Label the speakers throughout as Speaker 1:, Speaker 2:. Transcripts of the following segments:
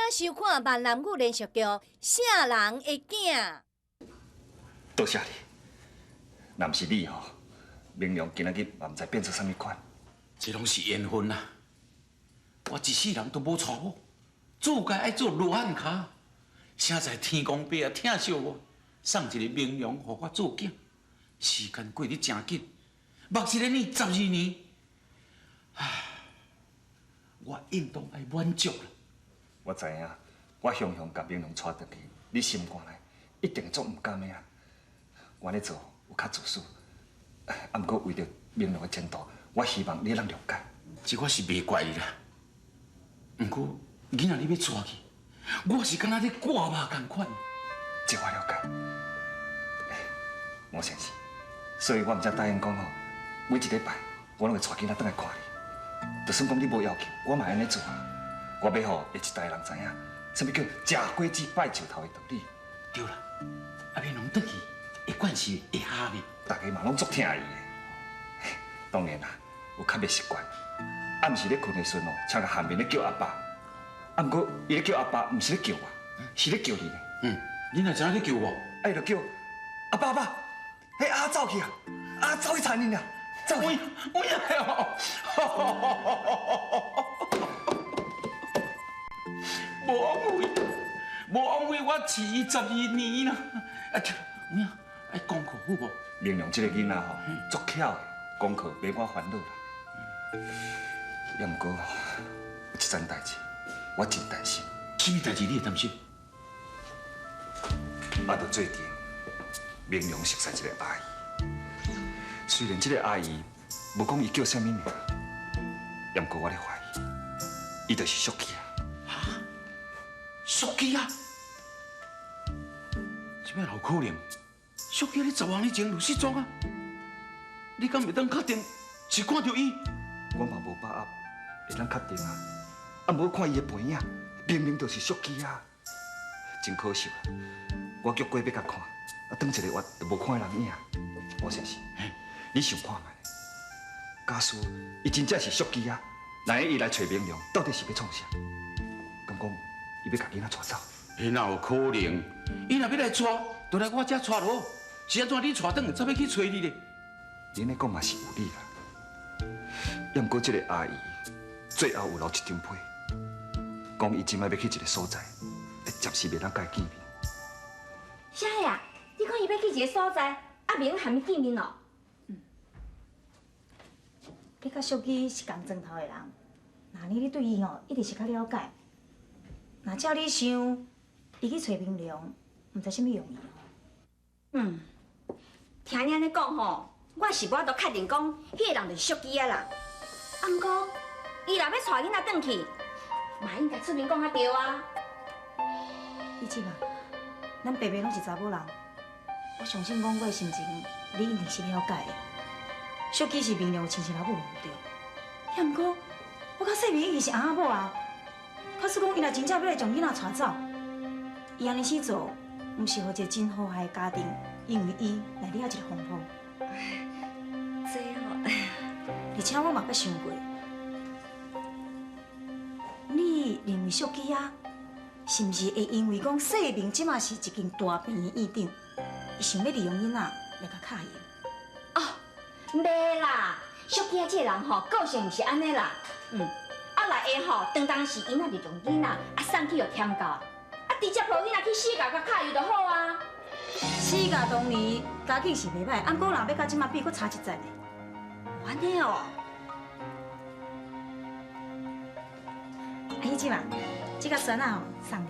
Speaker 1: 收看閩南語連續劇《聖人的囝》。
Speaker 2: 多謝你，若毋是你吼，明良今仔日嘛毋知變做啥物款。
Speaker 3: 這攏是緣分啊！我一世人都無娶某，注該愛做羅漢跤。誰知天公伯啊，疼惜我，送一个明良予我做囝。時間過得誠緊，目一个年12年，唉，我應當愛滿足啦。
Speaker 2: 我知影，我雄雄共明良帶轉去，你心肝內一定會足毋甘的啊！我按呢做有較自私，啊，毋過為著明良的前途，我希望你會當諒解。
Speaker 3: 這我是袂怪你啦。毋過囡仔你欲帶去，我是敢若咧割肉仝款。
Speaker 2: 這我了解，吳先生，所以我毋才答應講吼，每一禮拜我攏會帶囡仔轉來看你。就算講你無要求，我嘛會按呢做啊。我欲予下一代人知影，啥物叫食果子拜樹頭的道理。
Speaker 3: 對啦，啊明良轉去會慣勢會合的，
Speaker 2: 大家嘛攏足疼伊的。當然啦，有較袂習慣。暗時咧睏的時陣哦，常共喊面咧叫阿爸。啊，毋過伊咧叫阿爸，毋是咧叫我，是咧叫你呢。
Speaker 3: 嗯，你哪知影咧叫我？
Speaker 2: 啊，伊就叫阿爸阿爸，彼鴨走去啊，鴨走去田裡啊，走去。
Speaker 3: 有影哦！無枉費，無枉費，我飼伊12年啦。啊，對，有影愛功課好無？
Speaker 2: 明良這个囡仔吼，足巧的，功課袂我煩惱啦。也毋過有一件代誌，我真擔心。
Speaker 3: 啥物代誌你會擔心？
Speaker 2: 啊，就最近明良熟似一个阿姨，雖然這个阿姨無講伊叫啥物名，也毋過我咧懷疑，伊就是淑姬啊。
Speaker 3: 哈？淑姬啊？這擺哪有可能？淑姬咧10外年前就失蹤啊！你敢會當確定是看著伊？
Speaker 2: 我嘛無把握會當確定啊！啊，毋過看伊的背影，明明就是淑姬啊！真可惜啊！我叫過欲共看，啊，轉一個月就無看彼人影。吳先生，你想看覓？假使伊真正是淑姬啊，那伊來揣明良，到底是欲創啥？敢講伊欲共囡仔帶走？
Speaker 3: 彼哪有可能？伊若欲來帶，就來我遮帶囉。是按怎你帶轉來，才欲去揣你咧？
Speaker 2: 你按呢講嘛是有理啦。也毋過這个阿姨最後有留一張批，講伊這擺欲去一个所在，暫時袂當共伊見面。
Speaker 4: 啥呀？你講伊欲去一个所在，啊，袂用和伊見面哦？
Speaker 5: 嗯。你佮淑姬是仝莊頭的人，那呢你對伊吼一定是較了解。若照你想，伊去揣明良，毋知啥物用意哦。
Speaker 4: 嗯，聽你按呢講吼，我是無法度確定講，彼個人就是淑姬啊啦。啊，毋過，伊若欲帶囡仔轉去，嘛應該出面講才對啊。
Speaker 5: 你這馬，咱白白攏是查某人，我相信講我的心情，你一定是了解的。淑姬是明良親生老母無對，也毋過，我佮世明已經是翁仔某啊。假使講伊若真正欲來將囡仔帶走，伊按呢死做，毋是予一個真和諧的家庭，因為伊來惹一個風波。
Speaker 4: 這哦，
Speaker 5: 而且我嘛捌想過，你認為淑姬啊，是毋是會因為講世明這馬是一間大病院的院長，伊想欲利用囡仔來共揩油？
Speaker 4: 哦，袂啦，淑姬啊這个人吼，個性毋是按呢啦。嗯，啊來會吼，當當時𪜶仔就將囡仔啊送去予添教，啊直接予囡仔去死教共揩油就好啊。
Speaker 5: 死教當年家境是袂䆀，啊毋過若欲佮這馬比，閣差一截呢。
Speaker 4: 按呢哦。
Speaker 5: 啊，彼這馬，這个酸仔吼送你。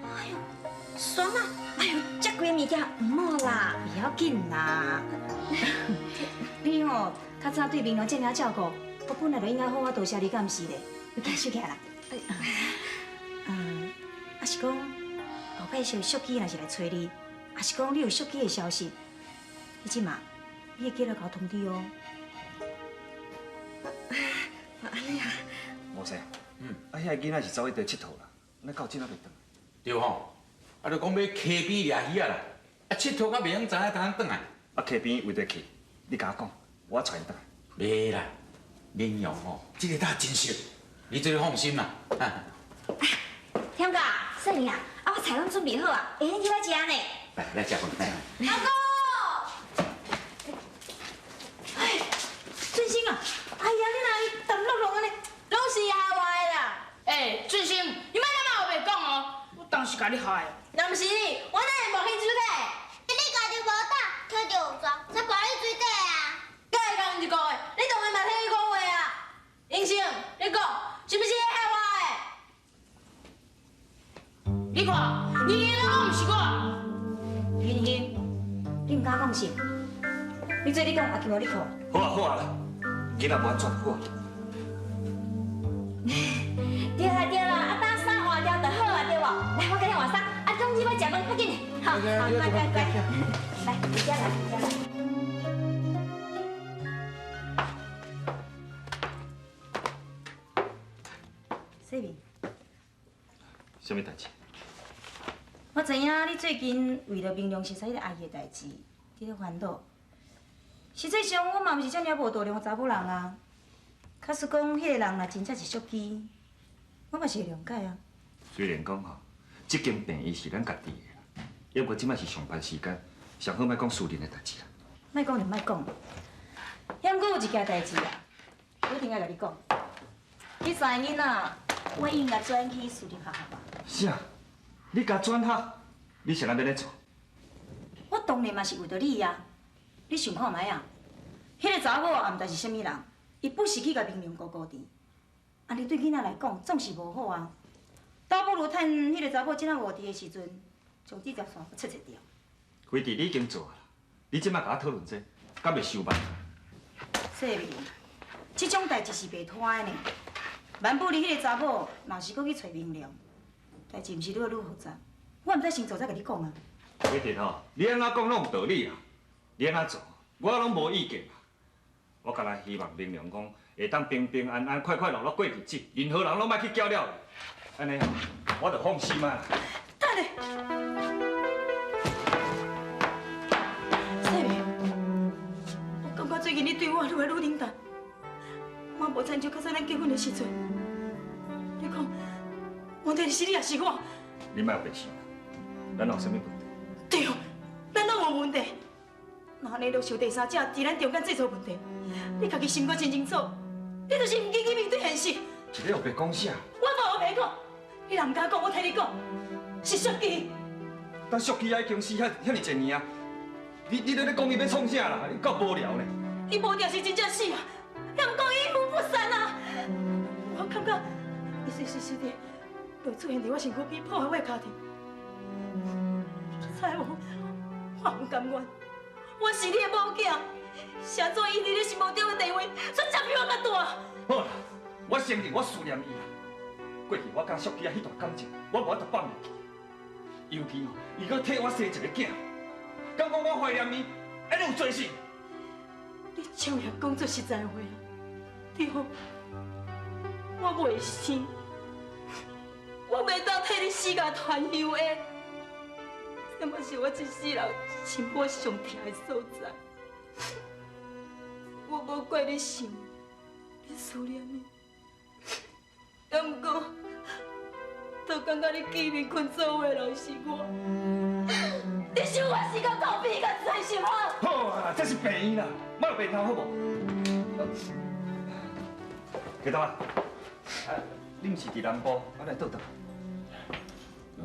Speaker 4: 哎喲，酸仔，哎喲，遮貴物件毋好啦。
Speaker 5: 不要緊啦。你吼較早對明良這爾照顧，我本來就應該好好多謝你，敢毋是咧？你共收起來啦。嗯，啊是講後擺小淑姬若是來揣你，抑是講你有淑姬的消息，彼這馬你會記得共我通知哦。
Speaker 4: 按呢啊。
Speaker 2: 無說，嗯，啊，遐个囡仔是走去佗𨑨迌啦，咱到這仔袂轉來。
Speaker 3: 對吼，啊，就講欲溪邊掠魚仔啦，啊，𨑨迌較袂曉知影通轉來。
Speaker 2: 啊，溪邊為佗去，你共我講，我帶𪜶轉來。
Speaker 3: 袂啦，明良吼，這个搭真熟，你这放心啦。
Speaker 4: 天哥，世明啊，啊我菜拢准备好啊，会用起来食呢。
Speaker 3: 来，来食饭。
Speaker 4: 阿公，
Speaker 5: 哎，俊星啊，哎呀，你哪会淡落落按呢？
Speaker 6: 拢是害我的啦！欸，俊星，你莫那么乌白讲哦，我当时共你害的。若毋是你，我哪会冒险出去？
Speaker 7: 你家己无胆，摕著药妆，才跋你水底啊！
Speaker 6: 佮伊讲一个月，你当然嘛替伊讲话啊！英生，你讲是毋是你害我的？你看，你拢讲毋是我。
Speaker 5: 英雄，你毋敢讲是？你做你讲，阿金无你靠。
Speaker 2: 好啊好啊啦，囡仔无按怎就好啊。
Speaker 4: 对啦对啦，啊等衫换掉就好啊，对无？来，我共你换衫。啊，总之欲食饭，较紧。好，好，乖乖乖。来，你遮来，你遮来。
Speaker 5: 世明，
Speaker 2: 啥物代志？
Speaker 5: 我知影你最近为著明亮熟似彼个阿姨的代志，伫咧烦恼。实际上，我嘛毋是遮尔无度量的查某人啊。假使讲彼个人若真正是淑姬，我嘛是会谅解啊。
Speaker 2: 虽然讲吼，这间病院是咱家己的，抑毋过这摆是上班时间，上好莫讲私人的代志啦。
Speaker 5: 莫讲就莫讲，抑毋过有一件代志啊，我一定爱共你讲。彼三个囡仔，我应该转去私立学校啊。
Speaker 2: 啥？你共转学？你是按怎欲咧做？
Speaker 5: 我当然嘛是为著你啊！你想看觅啊？彼个查某也毋知是啥物人，伊不时去共明亮姑姑甜，按呢对囡仔来讲总是无好啊。倒不如趁彼个查某这仔无伫的时阵，将这条线切切掉。
Speaker 2: 规定你已经做啊啦，你这摆共我讨论这，敢袂伤慢？
Speaker 5: 世明，这种代志是袂拖的呢。万不利彼个查某若是阁去揣明亮，代志毋是愈来愈复杂。我毋知先做再共你讲啊。
Speaker 2: 规定吼，你按怎讲拢有道理啊，你按怎做，我拢无意见啊。我干焦希望明亮讲会当平平安安、快快乐乐过日子，任何人拢莫去搅了伊，按呢我就放心啊。
Speaker 5: 等下，世明，我感觉最近你对我愈来愈冷淡，嘛无亲像较早咱结婚的时阵。你讲，问题是你抑是我？
Speaker 2: 你莫白想，咱有啥物问题？
Speaker 5: 对，咱拢无问题。若按呢就受第三者伫咱中间制造问题，你家己心肝真清楚，你就是毋愿去面对现实。
Speaker 2: 这个有白讲啥？
Speaker 5: 我嘛有白讲，你若毋敢讲，我替你讲，是淑姬。
Speaker 2: 但淑姬已经死遐尔济年啊，你咧讲伊欲创啥啦？你够无聊呢。
Speaker 5: 伊无定是真正死啊，也毋过阴魂不散啊。我感觉伊随时随地就会出现伫我身躯边，破坏我的家庭。彩虹，我毋甘愿，我是你的某囝，是按怎伊伫你心目中的地位，却占比我较大。
Speaker 2: 好啦，我承认我思念伊啦。过去我佮淑姬仔彼段感情，我无法度放入去。尤其吼，伊阁替我生一个囝，敢讲我怀念伊，按呢有罪是？
Speaker 5: 你这样讲出实在话，对，我袂生，我袂当替你死甲团油的。这嘛是我一世人心肝上疼的所在。我无怪你想，你思念伊，也毋过，都感觉你见面困做伙的人是我。你想我是甲逃避甲真实吗？
Speaker 2: 好啊，这是病院啦，莫有白头好无？记得啊，你毋是伫南部，我来倒转。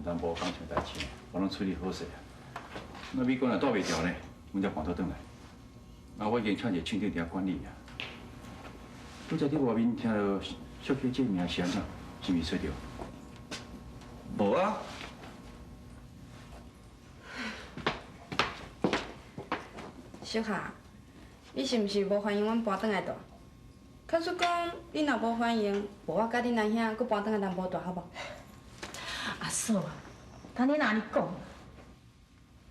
Speaker 3: 南部工厂代志，我拢处理好势啊。那美国若带袂牢呢，阮才搬倒转来。啊，我已经请一个厂长伫遐管理啊。拄才伫外面听到淑姬这名是按怎？是毋是找著？
Speaker 2: 无啊。
Speaker 8: 小霞，你是毋是无欢迎阮搬转来住？假使讲你若无欢迎，无我佮恁阿兄阁搬转来南部住好无？
Speaker 5: 阿嫂啊，听你若按呢讲，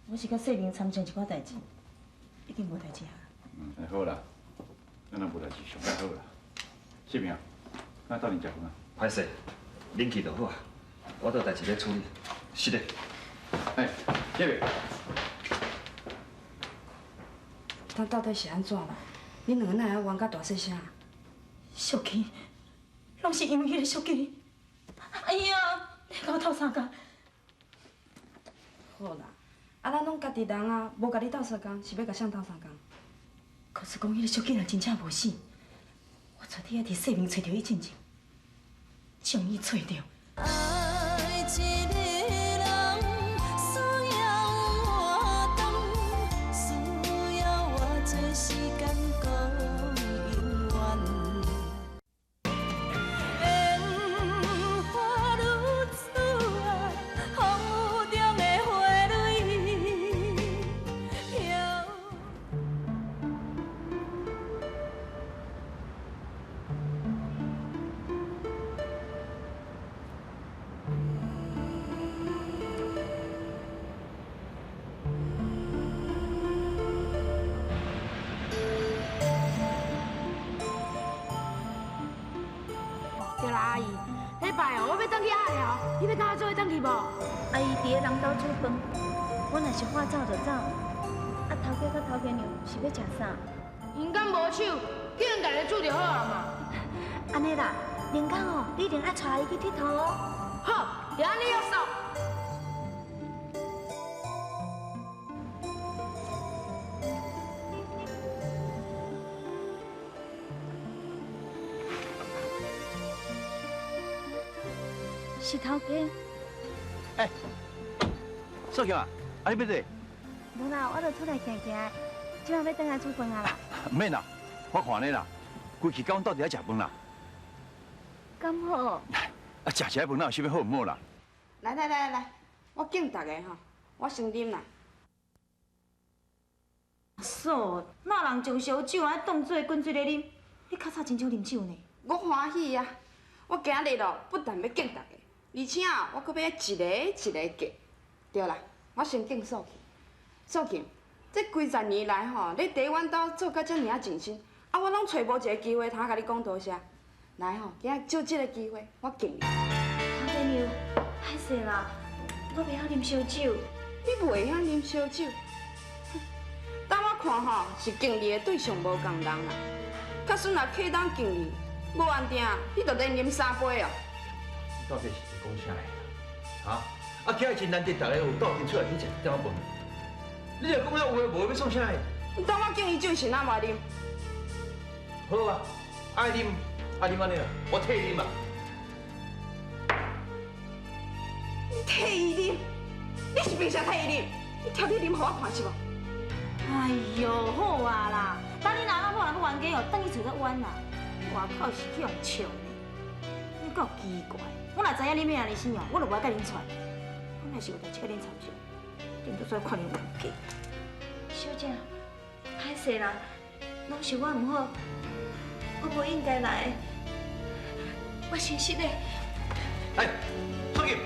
Speaker 5: 我是佮世明参详一寡代志，已经无代志啊。
Speaker 3: 嗯，好啦，咱若无代志上较好啦。世明，咱斗阵食饭啊。
Speaker 2: 歹势，恁去就好啊，我有代志咧处理。是的。
Speaker 3: 哎，这边。
Speaker 8: 咱到底是按怎啦？恁两个哪会冤甲大细声？
Speaker 5: 淑姬，拢攏是因為彼个淑姬。哎呀，你共我鬥相共。
Speaker 8: 好啦，啊，咱攏家己人啊，無共你鬥相共，是欲共誰鬥相共？
Speaker 5: 可是講彼个淑姬若真正無死，我帶你愛佇世面揣著伊進前，將伊揣著。
Speaker 9: 愛一个人需要偌長，需要偌濟時間，閣永遠。煙花女子啊，風雨中的花蕊飘。
Speaker 6: 對啦，阿姨，禮拜哦，我欲轉去鴨寮，你欲佮我做伙轉去無？
Speaker 4: 阿姨佇咧人兜煮飯，我若是話走就走。啊，頭家佮頭家娘是欲食啥？𪜶
Speaker 6: 敢無手，叫𪜶家己煮就好啊嘛。
Speaker 4: 按呢啦，明工哦，你一定愛帶伊去𨑨迌哦。
Speaker 6: 好，就按呢約束。
Speaker 4: 是頭家。
Speaker 10: 哎，素琴啊，啊你欲佗？
Speaker 4: 無啦，我就出來行行，這擺欲轉來煮飯啊啦。
Speaker 10: 毋免啦，我看你啦，規氣佮阮鬥佇遐食飯啦。
Speaker 4: 敢好？
Speaker 10: 啊，食一下飯哪有啥物好毋好啦？
Speaker 8: 來來來來，我敬大家吼，我先啉啦。
Speaker 5: 嫂，哪人將燒酒按當做滾水咧啉？你較早真少啉酒呢。
Speaker 8: 我歡喜啊！我今日咯，不但欲敬大家，而且啊，我閣欲一个一个敬。對啦，我先敬素琴。素琴，這幾十年來吼，你佇阮兜做甲遮爾仔盡心，啊，我攏揣無一个機會通共你講多謝。來吼，今仔借這个機會，我敬你。
Speaker 4: 頭家娘，歹勢啦，我袂曉啉燒酒。
Speaker 8: 你袂曉啉燒酒？當我看吼，是敬你的對象無仝人啦。假使若客當敬你，無按定，你就連啉三杯哦。
Speaker 10: 你到底是咧講啥的啦？哈？啊，今日真難得，大家有鬥陣出來去食一點仔飯。你若講遐有的無的，欲創啥的？
Speaker 8: 你當我敬伊酒時，哪嘛啉？
Speaker 10: 好啊，愛啉，愛啉按呢啦，我替你啉啊。
Speaker 8: 你替伊啉？你是憑啥替伊啉？你挑你啉予我看是無？
Speaker 5: 哎喲，好啊啦，等你阿老母若欲冤家哦，轉去揣較冤啦。外口是去予笑呢，你夠奇怪。我若知影恁欲按呢生哦，我就無愛共恁傳。本來是有代誌共恁參詳，恁都煞看恁冤家。
Speaker 4: 小姐，歹勢啦，攏是我毋好，我無應該來的，我先失禮。
Speaker 10: 哎，素琴，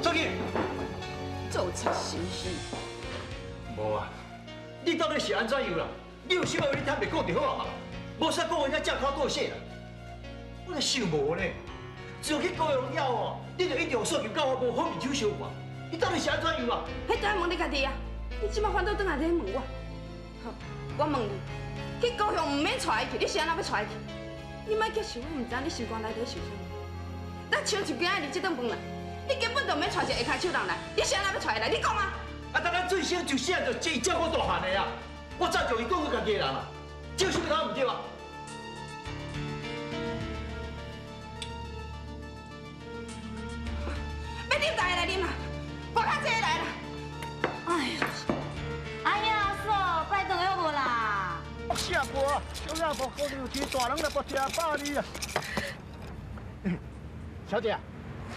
Speaker 10: 素琴，
Speaker 8: 做賊心虛。
Speaker 10: 無啊，你到底是按怎樣啦？你有啥物話你坦白講就好啊嘛，無使講話遐借口過世啦。我就想無呢，自從去高雄了後，你就一直予素琴佮我無好面手相看，你到底是按怎樣啊？
Speaker 8: 彼就愛問你家己啊！你這擺反倒轉來咧問我。好，我問你，去高雄毋免帶伊去，你是按怎欲帶伊去？你莫叫想我毋知你心肝內底想啥物。咱像是今仔日這頓飯啦，你根本就毋免帶一个下跤手人來，你是按怎欲帶伊來？你講啊！
Speaker 10: 啊，當咱最小就細漢就伊照顧大漢的啊，我早就伊當做家己的人啦，這有啥物通毋對啊？
Speaker 8: 欲啉大家來啉啦，無較濟來啦。
Speaker 5: 哎呀，哎呀，嫂，拜頓好無啦？
Speaker 11: 啥無啊？小亞無可能去大人來不食飽你啊！小姐，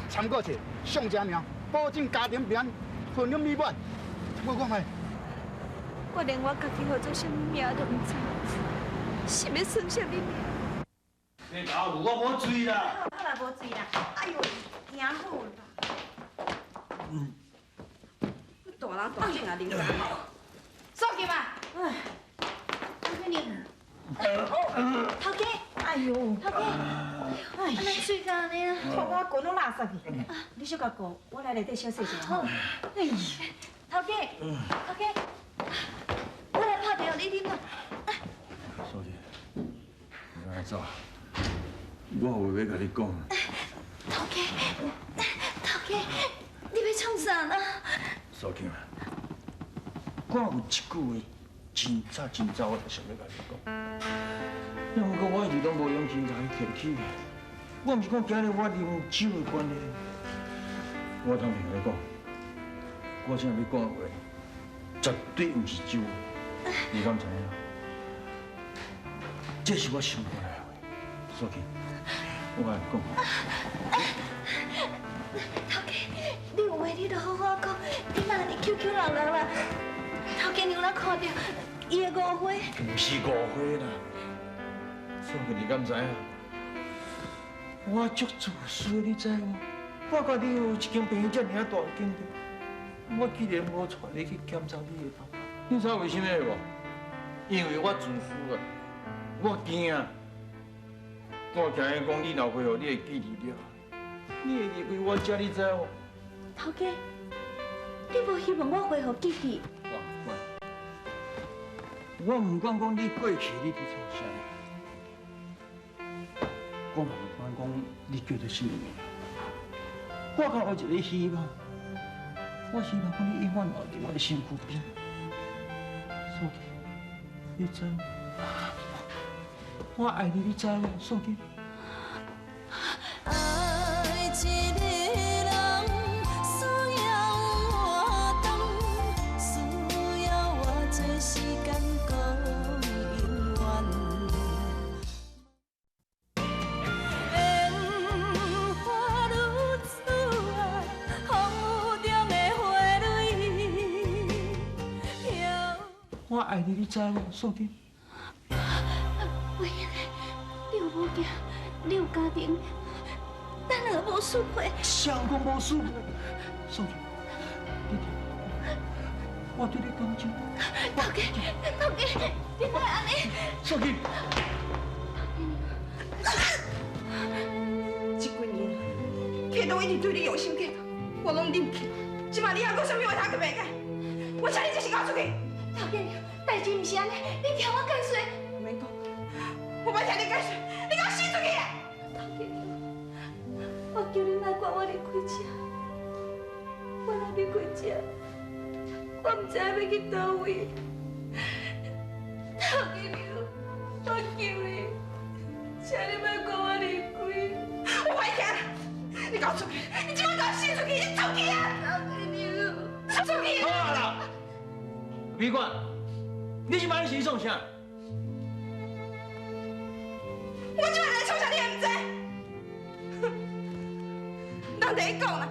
Speaker 11: 參過去，上正名，保證家庭平安，婚姻美滿。我講的。
Speaker 4: 我連我家己號做啥物名都毋知，是欲算啥物名？
Speaker 10: 你搞有我無醉啦。
Speaker 5: 我嘛無醉啦。哎呦，驚好啦。
Speaker 8: 大人大種啊，啉啥？素琴啊！
Speaker 5: 哎，
Speaker 4: 頭家娘，頭家，
Speaker 5: 哎呦，
Speaker 4: 頭家，
Speaker 5: 哎，
Speaker 4: 按呢醉甲按呢啊？
Speaker 5: 頭家滾攏垃圾去。你小可顧，我來內底小洗一下吼。哎，
Speaker 4: 頭家，頭家，我來泡茶予你啉啦。
Speaker 10: 素琴，你來走。
Speaker 12: 我有话欲共你讲。
Speaker 5: 头家，头家，你欲创啥啦？
Speaker 12: 素琴啊，我有一句话，真早真早我就想欲共你讲，不过我一直拢无勇气共你提起。我毋是讲今日我啉酒的关系，我坦白共你讲，我这欲讲的话，绝对毋是酒，你敢知影？这是我心肝内的话，素琴，我共你讲。
Speaker 5: 头家，你有话你就好好讲，你莫按呢求求人人啦。头家娘若看著，伊会误会。
Speaker 12: 毋是误会啦，素琴，你敢知影？我足自私，你知无？我佮你有一间病院遮尔仔大间，我竟然无带你去检查你的头壳，你知为啥物无？因为我自私啊，我惊。我惊伊讲你若恢复你的记忆了，你会离开我遮，你知无？
Speaker 5: 头家，你无希望我恢复记忆？
Speaker 12: 我毋管讲你过去你伫创啥，我嘛毋管讲你叫做啥物名，我敢有一个希望，我希望讲你永远留伫我的身躯边。素琴，你知无？我爱你，你知无？素琴。
Speaker 9: 爱一个人需要偌长，需要偌济时间，阁永远。烟花女子啊，风雨中的花蕊。
Speaker 12: 我爱你，你知无？素琴。
Speaker 5: 伟英，你有某囝，你有家庭，咱两个无输配。
Speaker 12: 谁讲无输配？素琴，你听我对你讲真。
Speaker 5: 头家，头家，你莫按呢。
Speaker 12: 素琴。
Speaker 8: 这几年，客都一直对你用心计较，我拢忍去。这摆你还阁啥物话通阁辩解？我请你这是共我出去。
Speaker 5: 头家娘，代志毋是按呢，你听我解释。
Speaker 8: 毋免讲，我欲听你解释，你共我死出去！
Speaker 5: 头家娘，我求你莫赶我离开这，我若离开这，我毋知欲去佗位。头家娘，我求你，请你莫赶我离开。
Speaker 8: 我不爱听，你共我出去！你这摆共我死出去！你出去啊！
Speaker 5: 头家娘，
Speaker 8: 出去！
Speaker 12: 好啊啦，美管，你这摆是创啥？
Speaker 8: 我这摆来创啥，你会毋知？人伫咧讲啦，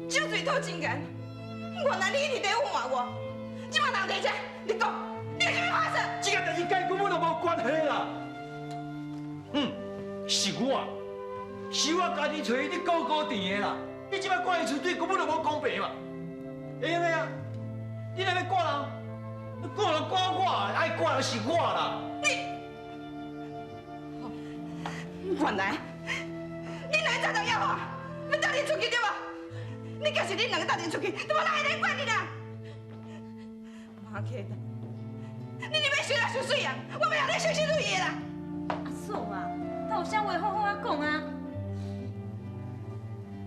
Speaker 8: 酒醉吐真言。原来你一直伫隐瞒我，这摆人伫遮，你讲，你有啥物打算？
Speaker 12: 这个代志佮伊根本就无关系啦。嗯，是我，是我家己揣伊伫高高甜的啦。你这摆赶伊出去，根本就无公平嘛。会用的啊，你若欲赶人，赶人赶我，爱赶人是我啦。
Speaker 8: 你，原来，你两个早就约好，欲斗阵出去对无？你就是恁两个斗阵出去，都无人会来管你啦。马克达，你欲伤来伤水啊！我袂予你伤心如意的啦。
Speaker 5: 阿嫂啊，他有啥话好好仔讲啊？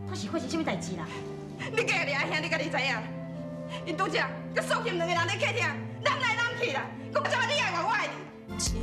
Speaker 5: 他是发生啥物代志啦？
Speaker 8: 你隔壁阿兄，你家己知影？𪜶拄才佮素琴两个人伫客厅揽来揽去啦，讲这摆你爱我，我爱你。
Speaker 9: 情